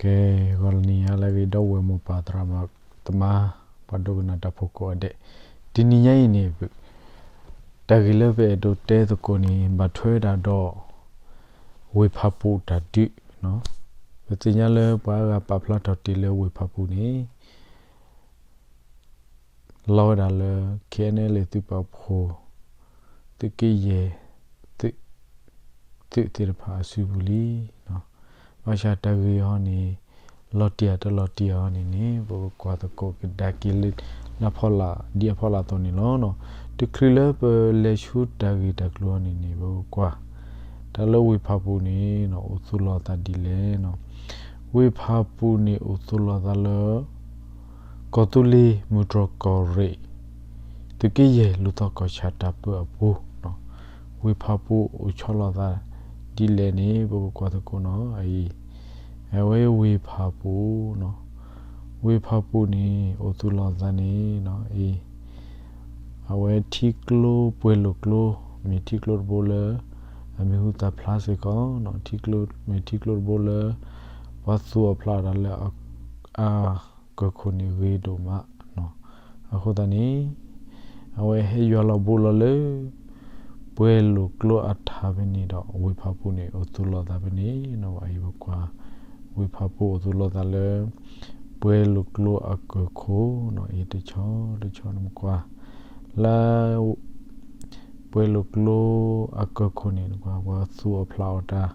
ကဲ ဂီၤလၢနံၤညါလၢအဂ့ၤ ဒီပုၢ်ဝဲၢ်မိၢ်ပၢ်သရၣ်သမါ ပှၤဒိကနၣ်တၢ်ဖိကိးဂၤဒဲး, တနံၤညါအံၤန့ၣ် တၢ်ဂ့ၢ်လၢပအဲၣ်ဒိးတဲသကိးန့ၣ် ဘၣ်ထွဲဝဲဒၣ်ဒီး ဝ့ၢ်ဖးပူၣ်တၢ်ဒုး, ပသ့ၣ်ညါလၢပှၤအါဂၤပာ်ဖျါထီၣ်တ့ၢ်လၢဝ့ၢ်ဖးပူၣ်န့ၣ် လီၤဝဲဒၣ်လၢ KNLA သုးပာ်ဖှိၣ် သုးက့ယဲၢ် သုး သုးသ့ၣ်တဖၣ်အစုပူၤလံ. ဘၣ်ဆၣ်တၢ်ဂ့ၢ်အံၤန့ၣ် လီၤတံၢ်ဧါတလီၤတံၢ်ဧါန့ၣ်န့ၣ် ပကကွၢ်သကိးကဒါက့ၤလၢ လၢအဖီလာ် ဒ်အဖီလာ်အသိးန့ၣ်လီၤ. တချုးလၢပလဲၤဆူတၢ်ဂ့ၢ်တၢ်ကျိၤအံၤန့ၣ်န့ၣ် ပကကွၢ် တၢ်လၢဝ့ၢ်ဖးပူၣ်န့ၣ် အိၣ်သူၣ်လီၤသးဒ်လဲၣ်န့ၣ်, ဝ့ၢ်ဖးပူၣ်န့ၣ်အိၣ်သူၣ်လီၤသးလၢ ကီၢ်သူလ့ၤ မုၢ်တြီၢ်ကီၢ်ရ့ၣ် သုးက့ယဲၢ် လူၤသီၣ်ကီၢ်ဆၣ်တၢ်ပၢအပူၤန့ၣ်, ဝ့ၢ်ဖးပူၣ်အိၣ်ဆီလီၤသးဒ်လဲၣ်န့ၣ် ပကကွၢ်သကိးန့ၣ် အအံၤ အဝဲဝ့ၢ်ဖးပူၣ်န့ၣ်, ဝ့ၢ်ဖးပူၣ်န့ၣ် အိၣ်သူၣ်လီၤသးန့ၣ် အံၤ အဝဲထံကျိပှဲၤလိာ်ကျိ မ့ၢ်ထံကျိတဘိလၢ အမံၤဟူသၣ်ဖျါစ့ၢ်ကီး, မ့ၢ်ထံကျိတဘိလၢ ပှၤသူၣ်အီၣ်ဖျးအီၣ်တၢ်လၢ အကၢၢ်ခိၣ်န့ၣ်ဂ့ၤဒိၣ်မး, အဃိသတးန့ၣ် အဝဲဟဲယွၤလီၤဘူးလီၤလၢ ပှဲၤလိာ်ကျိအထးဖဲန့ၣ်ဒီး ဝ့ၢ်ဖးပူၣ်န့ၣ် အိၣ်သူၣ်လီၤသးဖဲန့ၣ်, အံၤပကွၢ် ဝ့ၢ်ဖးပူၣ်အိၣ်သူၣ်လီၤသးလၢ ပှဲၤလိာ်ကျိအကၢၢ်ခိၣ်န့ၣ် အံၤတဆီတဆီန့ၣ် နကွၢ် လၢ ပှဲၤလိာ်ကျိအကၢၢ်ခိၣ်န့ၣ် နကွၢ် ပှၤသူၣ်အီၣ်ဖျးအီၣ်တၢ်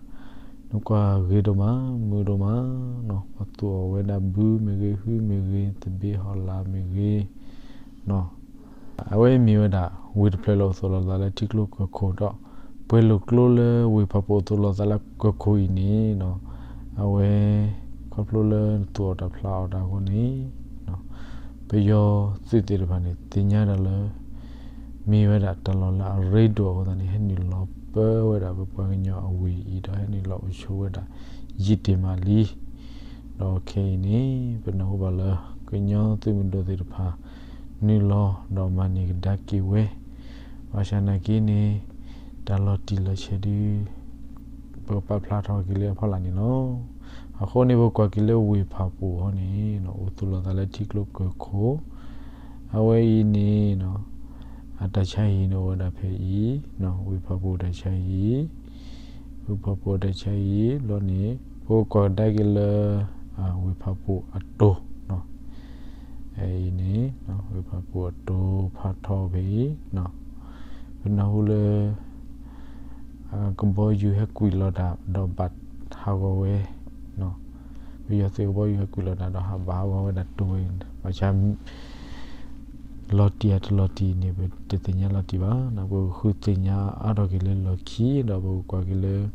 နကွၢ်ဂ့ၤဒိၣ်မး မုာ်ဒိၣ်မးန့ၣ်, ပှၤသူၣ်အီၣ်ဝဲဒၣ်ဘုမ့ၢ်ဂ့ၤ ဟုမ့ၢ်ဂ့ၤ သဘ့ၣ်ဟီၣ်လာ်မ့ၢ်ဂ့ၤ အဝဲမ့ၢ်ဝဲဒၣ် ဝ့ၢ်တဖျၢၣ်လၢအိၣ်သူၣ်လီၤသးလၢထံကျိကၢၢ်ခိၣ်ဒီး ပှဲၤလိာ်ကျိလၢဝ့ၢ်ဖးပူၣ်အိၣ်သူၣ်လီၤသးလၢကၢၢ်ခိၣ်အံၤန့ၣ် အဝဲ ခီဖျိလၢသူၣ်အီၣ်တၢ်ဖျးအီၣ်တၢ်အဃိန့ၣ် ပယီၤသုးသ့ၣ်တဖၣ်န့ၣ် သ့ၣ်ညါတၢ်လၢ မ့ၢ်ဝဲဒၣ်တၢ်လီၢ်လၢအရ့ဒိၣ်အဃိသတးန့ၣ် ဟဲနုာ်လီၤပၢဝဲဒၣ်ပပှၤကညီအဝ့ၢ်အံၤဒီး ဟဲနုာ်လီၤအိၣ်ဆိးဝဲဒၣ် ယံာ်တ့ၢ်မးလံ. ဒီးခဲအံၤန့ၣ် ပနၢ်ဟူဘၣ်လၢ ကညီသုးမုၢ်ဒိၣ်သ့ၣ်တဖၣ် နုာ်လီၤဒီးမၤန့ၢ်ကဒါက့ၤဝဲ, ဘၣ်ဆၣ်နာ်က့န့ၣ် တၢ်လီၤတံၢ်လီၤဆဲးဒုး ပကပာ်ဖျါထီၣ်က့ၤလၢအဖီလာ်န့ၣ်လီၤ. အဃိန့ၣ် ပကွၢ်က့ၤလၢဝ့ၢ်ဖးပူၣ်အံၤန့ၣ် အိၣ်သူၣ်လီၤသးလၢထံကျိကၢၢ်ခိၣ်, အဝဲအံၤန့ၣ် အတၢ်ဆါဟံၣ်န့ၣ်အိၣ်ဝဲဒၣ်ဖဲအံၤ, ဝ့ၢ်ဖးပူၣ်တၢ်ဆါဟံၣ်, ဝ့ၢ်ဖးပူၣ်တၢ်ဆါဟံၣ် ဘျီန့ၣ် ပကကွၢ်ကဒါက့ၤလၢ ဝ့ၢ်ဖးပူၣ်အတိၤ အံၤန့ၣ် ဝ့ၢ်ဖးပူၣ်အတိၤဖးထီဖဲအံၤ, ပနၢ်ဟူလၢ ကဘီယူၤဟဲကွံာ်လီၤတၢ်ဒီးဘၣ်ဟးဂီၤဝဲ, ပယီၤသုးကဘီယူၤဟဲကွံာ်လီၤတၢ်ဒီးဟးဘၣ်ဟးဂီၤဝဲဒၣ်တိၤဝဲ, ဘၣ်ဆၣ် လီၤတံၢ်ဧါတလီၤတံၢ်န့ၣ် ပတသ့ၣ်ညါလီၤတံၢ်ဘၣ်, ပဃုသ့ၣ်ညါအါထီၣ်က့ၤလၢလီၢ်ခံ ဒီးပကကွၢ်က့ၤလၢ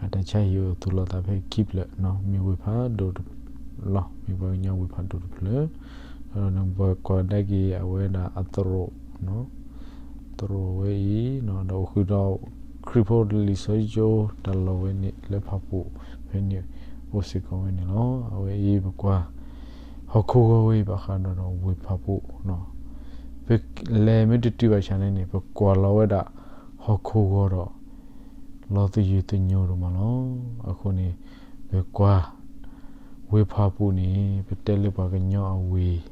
အတၢ်ဆါဟံၣ်အိၣ်သူၣ်လီၤသးဖဲခံဖျၢၣ်, မ့ၢ်ဝ့ၢ်ဖးဒိၣ်တဖျၢၣ်လီၤ, မ့ၢ်ပှၤကညီဝ့ၢ်ဖးဒိၣ်တဖျၢၣ်, ဒီးနကဘၣ်ကွၢ်ကဒါက့ၤအဝဲဒၣ်အသရိာ် သရိာ်ဝဲအံၤ, ဒီးအိၣ်ဃုာ်ဒီး ခရံာ်ဖိလံာ်စီဆှံကၠိတၢ်လီၢ်ဝဲန့ၣ် လၢဖးပူၣ်ဖဲန့ၣ် အိၣ်စ့ၢ်ကီးဝဲန့ၣ်လီၤ. အဝဲအံၤပကွၢ် ဟီၣ်ခိၣ်ဂီၤဝဲအံၤဘၣ်ဃးဒီးဒီးဝ့ၢ်ဖးပူၣ်, ပလဲၤမ့ၢ်တတုၤဘၣ်ဆၣ်န့ၣ်န့ၣ် ပကွၢ်လီၤဝဲဒၣ်ဟီၣ်ခိၣ်ဂီၤဒီး လီၤသယုၢ်သညိဒိၣ်မးလီၤ. အဃိန့ၣ် ပကွၢ် ဝ့ၢ်ဖးပူၣ်န့ၣ် ပတဲလၢပှၤကညီအဝ့ၢ်,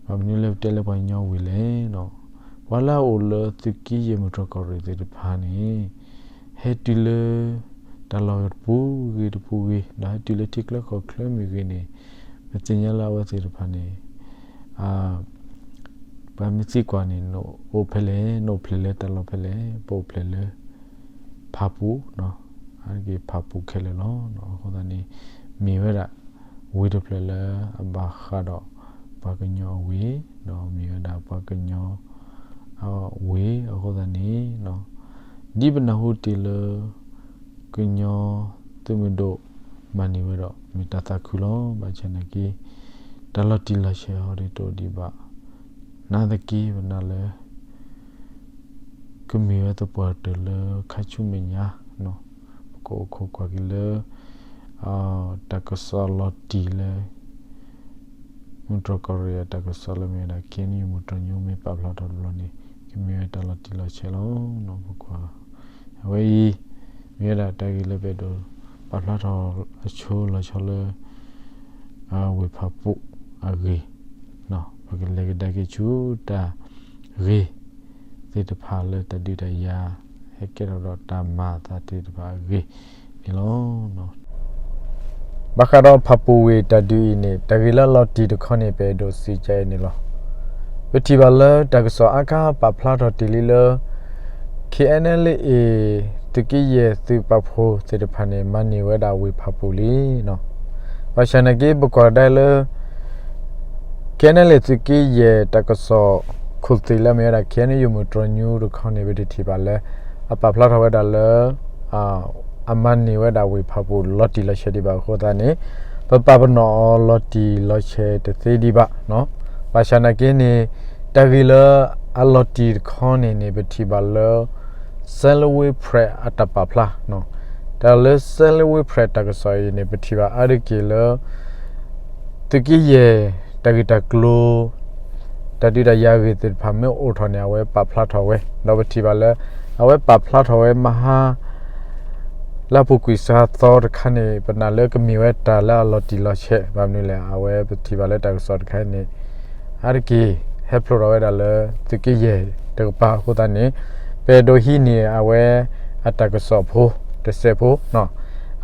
ဘၣ်မနုၤလၢပတဲလၢပှၤကညီအဝ့ၢ်လဲၣ်န့ၣ်, ပှၤလၢအအိၣ်လၢသုးက့ယဲၢ်မုၢ်တြီၢ်ကီၢ်ရ့ၣ်သ့ၣ်တဖၣ်န့ၣ် ဟဲတုၤလၢ တၢ်လီၢ်တပူၤဂ့ၤတပူၤဂ့ၤ ဒီးဟဲတုၤလၢထံချၢကီၢ်ချၢမ့ၢ်ဂ့ၤန့ၣ် ပသ့ၣ်ညါလၢအဝဲသ့ၣ်တဖၣ်န့ၣ် ပှၤမ့ၢ်သံကွၢ်န့ၣ် နအိၣ်ဖဲလဲၣ်, နအိၣ်ဖျဲၣ်လၢတၢ်လီၢ်ဖဲလဲၣ်, ပအိၣ်ဖျဲၣ်လၢ ဖးပူၣ်, အါတက့ၢ်ဖးပူၣ်ခဲလၢာ်လီၤ. အဃိသတးန့ၣ် မ့ၢ်ဝဲဒၣ် ဝ့ၢ်တဖျၢၣ်လၢအဘၣ်ဃးဒီး ပှၤကညီအဝ့ၢ်, ဒီးမ့ၢ်ဝဲဒၣ်ပှၤကညီ အဝ့ၢ်အဃိသတးန့ၣ် ဒ်ပနၢ်ဟူတ့ၢ်လၢ ကညီသုးမုၢ်ဒိၣ် မၤန့ၢ်ဝဲဒီး မ့ၢ်တၢ်သးခုလီၤ. ဘၣ်ဆၣ်နာ်က့ တၢ်လီၤတံၢ်လီၤဆဲးဟီဒ်တအိၣ်ဒံးဘၣ် နာ်သက့ ပနာ်လၢ ကမ့ၢ်ဝဲသပှၢ်တၢၢ်လၢခါဆူမဲာ်ညါ, ပကအိၣ်ခိးကွၢ်က့ၤလၢ တၢ်ကစီၣ်လီၤတံၢ်လၢ မုၢ်တြီၢ်ကီၢ်ရ့ၣ်အတၢ်ကစီၣ်လၢမ့ၢ်ဝဲဒၣ် KNU မုၢ်တြီၢ်ညိ မ့ၢ်ပာ်ဖျါထီၣ်တဘျီန့ၣ် ကမ့ၢ်ဝဲတၢ်လီၤတံၢ်လီၤဆဲးလီၤ. ပကွၢ် အဝဲအံၤ မ့ၢ်ဝဲဒၣ်တၢ်ဂ့ၢ်လၢပအဲၣ်ဒိး ပာ်ဖျါထီၣ်အဆိလီၤဆီလၢ ဝ့ၢ်ဖးပူၤအဂ့ၢ်, ပကလဲၤကဒါက့ၤဆူတၢ်ဂ့ၢ်သ့ၣ်တဖၣ်လၢတၢ်ဒုးတၢ်ယၤ ဟဲကဲထီၣ်ဒီးတၢ်မၤအသးသ့ၣ်တဖၣ်အဂ့ၢ်န့ၣ်လီၤ. ဘၣ်ဃးဒီးဖးပူၤဝ့ၢ်တၢ်ဒုးအံၤန့ၣ် တၢ်ဂ့ၢ်လၢအလီၤတံၢ်တခီန့ၣ် ပအဲၣ်ဒိးစံးကါအံၤန့ၣ်လီၤ. ပထံၣ်ဘၣ်လၢတၢ်ကစီၣ်အါခါပာ်ဖျါထီၣ်တ့ၢ်လံလၢ K N L A သုးက့ယဲၢ်သုးပာ်ဖှိၣ်သ့ၣ်တဖၣ်န့ၣ် မၤန့ၢ်ဝဲဒၣ်ဝ့ၢ်ဖးပူၤလံ. ဘၣ်ဆၣ်နာ်က့ ပကွၢ်ကဒါလၢ K N L A သုးက့ယဲၢ်တၢ်ကစီၣ်ခိၣ်သ့ၣ်လၢအမ့ၢ်ဝဲဒၣ် K N U မုၢ်တြီၤညူတခီန့ၣ် ပတထံၣ်ဘၣ်လၢ အပာ်ဖျါထီၣ်ဝဲဒၣ်လၢ အမၤန့ၢ်ဝဲဒၣ်ဝ့ၢ်ဖးပူၤလီၤတံၢ်လီၤဆဲးဒံးဘၣ်အဃိသတးန့ၣ် ပပာ်ပနီၣ်အီၤလီၤတံၢ်လီၤဆဲးတသ့ဒံးဘၣ်. ဘၣ်ဆၣ်နာ်က့န့ၣ် တၢ်ဂ့ၢ်လၢအလီၤတံၢ်တခီန့ၣ်န့ၣ် ပထံၣ်ဘၣ်လၢ Salween Press အတၢ်ပာ်ဖျါ, တၢ်လၢ Salween Press တၢ်ကစီၣ်အံၤန့ၣ် ပထံၣ်ဘၣ်အါတက့ၢ်လၢ သုးက့ယဲၢ်တၢ်ဂ့ၢ်တၢ်ကျိၤ တၢ်ဒုးတၢ်ယၤအဂ့ၢ်သ့ၣ်တဖၣ်မ့ၢ်အိၣ်ထီၣ်န့ၣ် အဝဲပာ်ဖျါထီၣ်ဝဲ, ဒီးပထံၣ်ဘၣ်လၢ အဝဲပာ်ဖျါထီၣ်ဝဲမဟါ လၢအပူၤကွံာ်စှၤသီတခါန့ၣ် ပနာ်လၢကမ့ၢ်ဝဲတၢ်လၢအလီၤတံၢ်လီၤဆဲး, ဘၣ်မနုၤလဲၣ် အဝဲပထံၣ်ဘၣ်လၢတၢ်ကစီၣ်တခါန့ၣ် အါတက့ၢ် ဟဲဖျိထီၣ်ဝဲဒၣ်လၢသုးက့ယဲၢ်တကပၤအဃိသတးန့ၣ် ပအဲၣ်ဒိးဟံးန့ၢ်အဝဲအတၢ်ကစီၣ်ဖိ တစဲးဖိ,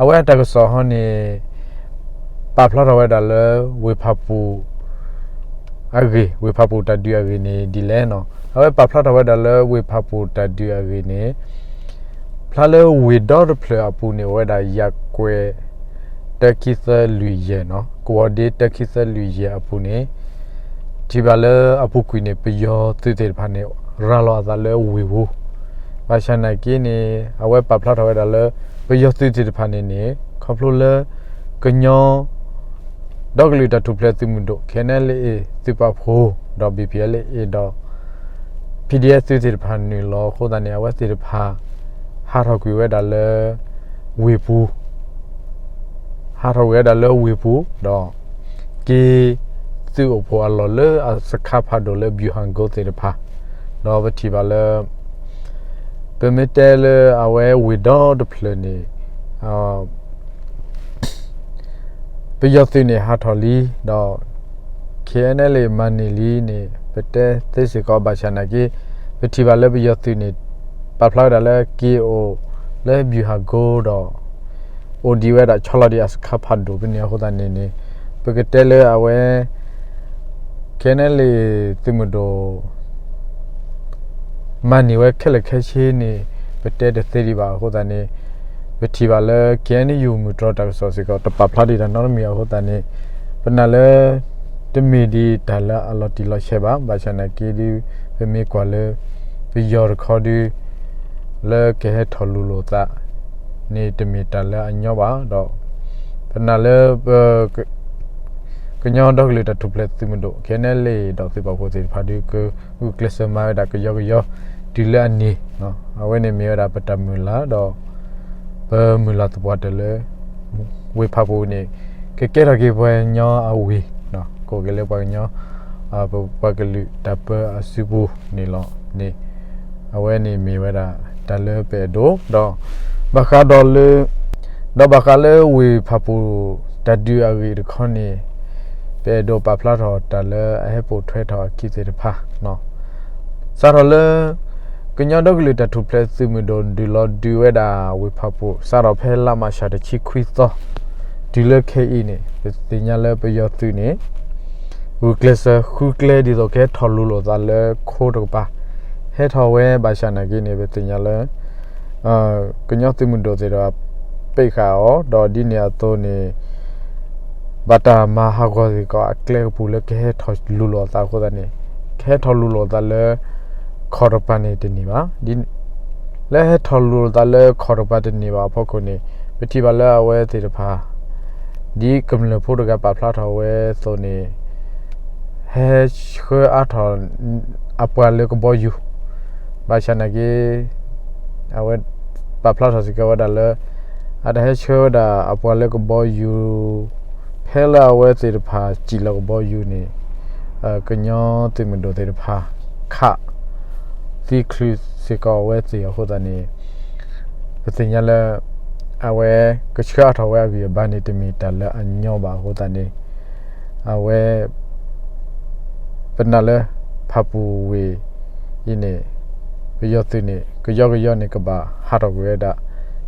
အဝဲအတၢ်ကစီၣ်ဟီန့ၣ် ပာ်ဖျါထီၣ်ဝဲဒၣ်လၢဝ့ၢ်ဖးပူၤ အဂ့ၢ်, ဝ့ၢ်ဖးပူၤတၢ်ဒုးအဂ့ၢ်န့ၣ်ဒ်လဲၣ်န့ၣ်, အဝဲပာ်ဖျါထီၣ်ဝဲဒၣ်လၢဝ့ၢ်ဖးပူၤတၢ်ဒုးအဂ့ၢ်န့ၣ် ဖျါလၢဝ့ၢ်ဒီတဖျၢၣ်အပူၤန့ၣ် အိၣ်ဝဲဒၣ်ယၤကွဲၤ တၢခံသၢလွံၢ်ယဲၢ်န့ၣ်, ကဝီၤဒ့တၢခံသၢလွံၢ်ယဲၢ်အပူၤန့ၣ် ထံၣ်ဘၣ်လၢအပူၤကွံာ်န့ၣ် ပယီၤသုးသ့ၣ်တဖၣ်န့ၣ် ရၤလီၤအသးလၢဝ့ၢ်ပူၤ, ဘၣ်ဆၣ်နာ်က့န့ၣ် အဝဲပာ်ဖျါထီၣ်ဝဲဒၣ်လၢ ပယီၤသုးသ့ၣ်တဖၣ်န့ၣ်န့ၣ် ခီဖျိလၢ ကညီ ဒီကလုာ်တၢ်ထူၣ်ဖျဲးသုးမုၢ်ဒိၣ် K N L A သုးပာ်ဖှိၣ် ဒီး B P L A ဒီး P D F သုးသ့ၣ်တဖၣ်နုာ်လီၤအဃိသတးန့ၣ် အဝဲသ့ၣ်တဖၣ် ဟးထီၣ်ကွံာ်ဝဲဒၣ်လၢ ဝ့ၢ်ပူၤ ဟးထီၣ်ကွံာ်ဝဲဒၣ်လၢဝ့ၢ်ပူၤ ဒီး က့ၤသုးအိၣ်ဖှိၣ်အလီၢ်လၢအစခါဖးဒိၣ်လၢ ဗျူဟာကုန်း သ့ၣ်တဖၣ် ဒီးပထံၣ်ဘၣ်လၢ ပမ့ၢ်တဲလၢအဝဲဝ့ၢ်ဒီတဖျၢၣ်န့ၣ် ပယီၤသုးန့ၣ်ဟးထီၣ်လံ ဒီး K N L A မၤန့ၢ်လံန့ၣ် ပတဲသ့စ့ၢ်ကီး ဘၣ်ဆၣ်နာ်က့ ပထံၣ်ဘၣ်လၢပယီၤသုးန့ၣ် ပာ်ဖျါဝဲဒၣ်လၢက့ၤအိၣ်လၢ ဗျူဟာကုန်း ဒီး အိၣ်ဒံးဝဲဒၣ်ဆီလီၤဒံးအစခါဖးဒိၣ်ဖဲန့ၣ်အဃိသတးန့ၣ်န့ၣ် ပကတဲလၢအဝဲ K N L A သုးမုၢ်ဒိၣ် မၤန့ၢ်ဝဲခဲလၢာ်ခဲဆ့န့ၣ် ပတဲတသ့ဒံးဘၣ်အဃိသတးန့ၣ် ပထံၣ်ဘၣ်လၢ K N U မုၢ်တြီၤတၢ်ကစီၣ်စ့ၢ်ကီး တပာ်ဖျါဒံးတၢ်နီတမံၤအဃိသတးန့ၣ် ပနာ်လၢ တမ့ၢ်ဒံးတၢ်လၢအလီၤတံၢ်လီၤဆဲးဘၣ်, ဘၣ်ဆၣ်နာ်က့ဒ် ပမ့ၢ်ကွၢ်လၢ ပယီၤတခီဒု လၢကဟဲထီၣ်လူၤလိာ်သးန့ၣ် တမ့ၢ်တၢ်လၢအညီဘၣ်ဒီး ပနာ်လၢပ ကညီဒီကလုာ်တၢ်ထူၣ်ဖျဲးသုးမုၢ်ဒိၣ် K N L A ဒီးသုးပာ်ဖှိၣ်သ့ၣ်တဖၣ်ဒု ကဂုာ်ကျဲးစၢးမၤဝဲဒၣ်ကယီကယီ တုၤလၢအန့ၣ် အဝဲန့ၣ်မ့ၢ်ဝဲဒၣ်ပတၢ်မုၢ်လၢ်ဒီး ပမုၢ်လၢ်သပှၢ်တၢၢ်လၢ ဝ့ၢ်ဖးပူၤန့ၣ် ကကဲထီၣ်က့ၤပှၤကညီအဝ့ၢ် ကိးက့ၤလၢပှၤကညီ ပပှၤကလုာ်တၢ်ပၢအစုပူၤန့ၣ်လီၤန့ၣ် အဝဲန့ၣ်မ့ၢ်ဝဲဒၣ်တၢ်လၢပအဲၣ်ဒိး ဒီး ဘၣ်ဃးဒီးလၢ ဒီးဘၣ်ဃးလၢဝ့ၢ်ဖးပူၤတၢ်ဒုးအဂ့ၢ်တခီန့ၣ် ပအဲၣ်ဒိးပာ်ဖျါထီၣ်တၢ်လၢအဟဲပိာ်ထွဲထီၣ်အခံသ့ၣ်တဖၣ် စးထီၣ်လၢ ကညီဒီကလုာ်တၢ်ထူၣ်ဖျဲးသုးမုၢ်ဒိၣ် ဒုးလီၤဒုးဝဲဒၣ်ဝ့ၢ်ဖးပူၤ စးထီၣ်ဖဲလါမးရှးတဆံခွံသီ တုၤလၢခဲအံၤန့ၣ် ပသ့ၣ်ညါလၢပယီၤသုးန့ၣ် ဂုာ်ကျဲးစၢးဃုကျဲဒ်သိးကဟဲထီၣ်လူၤလိာ်သးလၢခိတကပၤ ဟဲထီၣ်ဝဲဘၣ်ဆၣ်နာ်က့န့ၣ် ပသ့ၣ်ညါလၢ ကညီသုးမုၢ်ဒိၣ်သ့ၣ်တဖၣ် ပ့းဃာ်အီၤ ဒီးဒ်န့ၣ်အသိးန့ၣ် ဘၣ်တၢ်မၤဟးဂီၤစ့ၢ်ကီးအကျဲကပူၤလၢကဟဲထီၣ်လူၤလိာ်အသးအဃိသတးန့ၣ် ကဟဲထီၣ်လူၤလိာ်အသးလၢ ခိတကပၤန့ၣ်တန့ၢ်ဘၣ်. လၢဟဲထီၣ်လူၤလိာ်သးလၢခိတကပၤတန့ၢ်ဘၣ်အဖီခိၣ်န့ၣ် ပထံၣ်ဘၣ်လၢအဝဲသ့ၣ်တဖၣ် ဒ်ကမျၢၢ်ဖိတဂၤပာ်ဖျါထီၣ်ဝဲအသိးန့ၣ် ဟဲဆှၢအါထီၣ် အပှၤလၢကဘီယူၤ ဘၣ်ဆၣ်နာ်က့ အဝဲပာ်ဖျါထီၣ်စ့ၢ်ကီးဝဲဒၣ်လၢ အတၢ်ဟဲဆှၢဝဲဒၣ်အပှၤလၢကဘီယူၤ ဖဲလၢအဝဲသ့ၣ်တဖၣ်စံၣ်လီၤကဘီယူၤန့ၣ် ကညီသုးမုၢ်ဒိၣ်သ့ၣ်တဖၣ် ခးသံချုးစ့ၢ်ကီးအဝဲသ့ၣ်အဃိသတးန့ၣ် ပသ့ၣ်ညါလၢ အဝဲကဆှၢအါထီၣ်ဝဲအဂံၢ်အဘါန့ၣ် တမ့ၢ်တၢ်လၢအညီဘၣ်အဃိသတးန့ၣ် အဝဲ ပနာ်လၢ ဖၣ်ပူၣ်ဝ့ၢ်အံၤန့ၣ် ပယီၤသုးန့ၣ် ကယီကယီန့ၣ် ကဘၣ်ဟးထီၣ်ကွံာ်ဝဲဒၣ်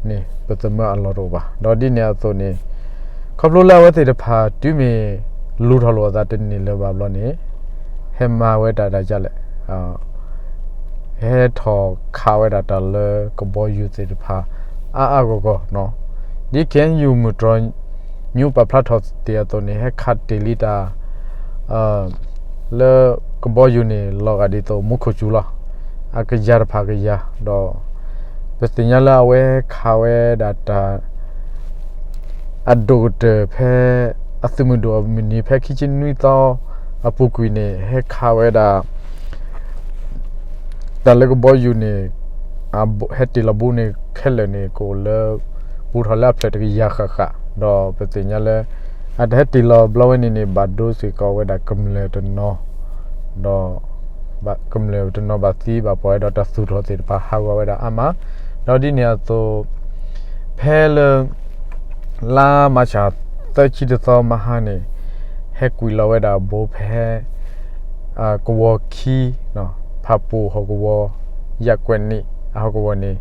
န့ၣ် ပသမၢအလီၢ်တအိၣ်ဘၣ်. ဒီးဒ်န့ၣ်အသိးန့ၣ် ခီဖျိလၢအဝဲသ့ၣ်တဖၣ် တုၤမ့ၢ်လူၤထီၣ်လိာ်အသးတန့ၢ်လၢၤဘၣ်ဘျီန့ၣ် ဟဲမၤဝဲဒၣ်တၢ်ဒ်လဲၣ် ဟဲထီၣ်ခးဝဲဒၣ်တၢ်လၢကဘီယူၤသ့ၣ်တဖၣ် အါအါဂီၢ်ဂီၢ်နီၤ. ဒ် ခ့ၣ်အဲၣ်ယူၣ် မုၢ်တြီၢ်ညူပာ်ဖျါထီၣ်တ့ၢ်အသိးန့ၣ် ဟဲခးတ့ၢ်လံတၢ် လၢကဘီယူၤန့ၣ် လီၤဂာ်ဒ်သိး မူခိၣ်စူၤလီၤ. အကယၤတဖၣ်ကယၤ ဒီး ပသ့ၣ်ညါလၢအဝဲဟဲခးဝဲဒၣ်တၢ် အဒိၣ်ကတၢၢ်ဖဲ အသုးမုၢ်ဒိၣ်အမုၢ်နံၤဖဲခံဆံနွံသီအပူၤကွံာ်န့ၣ် ဟဲခးဝဲဒၣ် တၢ်လၢကဘီယူၤန့ၣ် ဟဲတ့ၢ်လီၤဘိန့ၣ်ခဲလၢာ်န့ၣ် ကအိၣ်လၢ ပူၤထီၣ်လၢအဖျၢၣ်တကယၤဃၣ်ဃၣ် ဒီးပသ့ၣ်ညါလၢ အတၢ်ဟဲတ့ၢ်လီၤဘျီဝဲန့ၣ်န့ၣ် ဘၣ်ဒိစ့ၢ်ကီးဝဲဒၣ်ကမျၢၢ်တနီၤ ဒီး ကမျၢၢ်တနီၤဘၣ်သံဘၣ်ပှၢ်ဝဲဒီးတၢ်သူၣ်ထီၣ်သ့ၣ်တဖၣ်ဟးဂီၤဝဲဒၣ်အါမး, ဒီးဒ်န့ၣ်အသိး ဖဲလၢ လါမၤရှးသၢဆံတသီမဟါန့ၣ် ဟဲကွံာ်လီၤဝဲဒၣ်ဘိဖဲ ကဝီၤခံ ဖၣ်ပူၣ်ဟီၣ်ကဝီၤ ယၣ်ကွဲးနံၣ် အဟီၣ်ကဝီၤန့ၣ်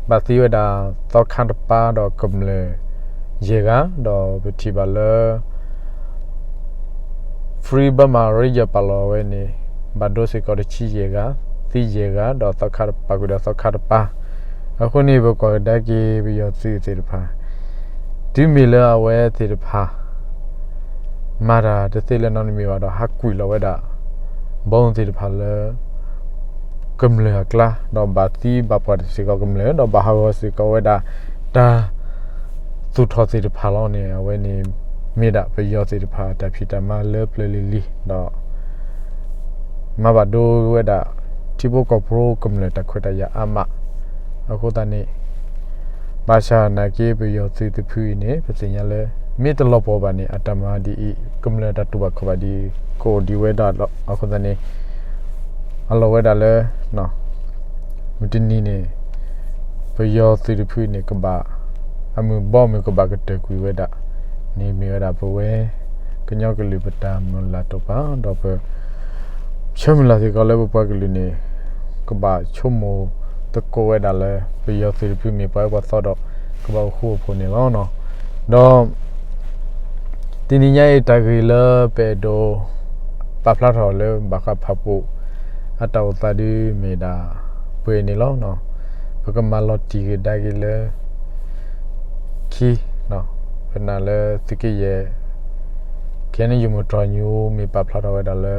ဘၣ်သံဝဲဒၣ်သီခါတပၤဒီးကမျၢၢ်ယဲၢ်ဂၤ ဒီးပထံၣ်ဘၣ်လၢ Free Burma Ranger ပာ်လီၤဝဲန့ၣ် ဘၣ်ဒိစ့ၢ်ကီးတဆံယဲၢ်ဂၤ, သံယဲၢ်ဂၤ, ဒီးသီခါတပၤကွံာ်ဒီးသီခါတပၤ, အဃိန့ၣ် ပကွၢ်ကဒါက့ၤပယီၤသုးသ့ၣ်တဖၣ် တုၤမ့ၢ်လၢအဝဲသ့ၣ်တဖၣ် မၤတၢ်တသ့လၢၤနီတမံၤဘၣ်ဒီး ဟးကွံာ်လီၤဝဲဒၣ် ဘီသ့ၣ်တဖၣ်လၢ ကမျၢၢ်အကျါ, ဒီးဘၣ်သံဘၣ်ပှၢ်စ့ၢ်ကီးကမျၢၢ်, ဒီးဘၣ်ဟးဂီၤစ့ၢ်ကီးဝဲဒၣ် တၢ် သူၣ်ထီၣ်သ့ၣ်တဖၣ်လီၤန့ၣ် အဝဲန့ၣ် မ့ၢ်ဒၣ်ပယီၤသ့ၣ်တဖၣ်အတၢ်ဖံးတၢ်မၤလၢပျၢၤလံၤလံၤ ဒီး မၤဘၣ်ဒိဝဲဒၣ် ထံဖိကီၢ်ဖိကမျၢၢ်တၢ်ခွဲးတၢ်ယာ်အါမး, အဃိသတးန့ၣ် ဘၣ်ဆၣ်နာ်က့ပယီၤသုးတဖုအံၤန့ၣ် ပသ့ၣ်ညါလၢ မ့ၢ်တလီၤပှီၢ်ဘၣ်န့ၣ် အတၢ်မၤဒ်အံၤ ကမျၢၢ်တၢ်တူၢ်ဘၣ်ခီၣ်ဘၣ်ဒ်အံၤ ကအိၣ်ဒံးဝဲဒၣ်လီၤ. အဃိသတးန့ၣ် အလီၢ်ဝဲဒၣ်လၢ မုၢ်တနံၤန့ၣ် ပယီၤသုးတဖုန့ၣ် ကဘၣ် အမုၢ်ဘီမုၢ်ကဘၣ်ကတၢၢ်ကွံာ်ဝဲဒၣ်န့ၣ် မ့ၢ်ဝဲဒၣ်ပဝဲ ကညီကလုာ်ပတၢ်မုၢ်လၢ်တအိၣ်ဘၣ် ဒီးပ ဆၢမုၢ်လၢ်စ့ၢ်ကီးလၢပပှၤကလုာ်န့ၣ် ကဘၣ်ဆိကမိၣ်သကိးဝဲဒၣ်လၢ ပယီၤသုးတဖုမ့ၢ်ပှၤအၢပှၤသီဒီး ကဘၣ်အိၣ်ဃူအိၣ်ဖိးန့ၣ်လီၤ. ဒီး တနံၤညါအံၤ တၢ်ဂ့ၢ်လၢပအဲၣ်ဒိး ပာ်ဖျါထီၣ်လၢဘၣ်ဃးဖၣ်ပူၣ် အတၢ်အိၣ်သးဒ်မ့ၢ်ဒၣ် ပှဲၤန့ၣ်လီၤ. ပကမၤလီၤတံၢ်ကဒါက့ၤလၢ ခံ ပနာ်လၢသုးက့ယဲၢ် ခ့ၣ်အဲၣ်ယူၣ် မုၢ်တြီၢ်ညူ မ့ၢ်ပာ်ဖျါထီၣ်ဝဲဒၣ်လၢ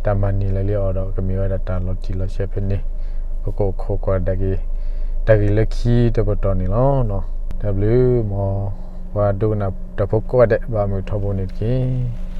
တၢ်မၤန့ၢ်လၢလံအီၤဒီး ကမ့ၢ်ဝဲဒၣ်တၢ်လီၤတံၢ်လီၤဆဲးဖဲန့ၣ် ပကအိၣ်ခိးကွၢ်ကဒါက့ၤ တၢ်ဂ့ၢ်လၢခံတပတီၢ်န့ၣ်လီၤ. တၢ်ဘျုးမ် ပှၤဒိကနၣ်တၢ်ဖိကိးဂၤဒဲး ဘၣ်မုာ်ထီဘိန့ၣ်တက့ၢ်.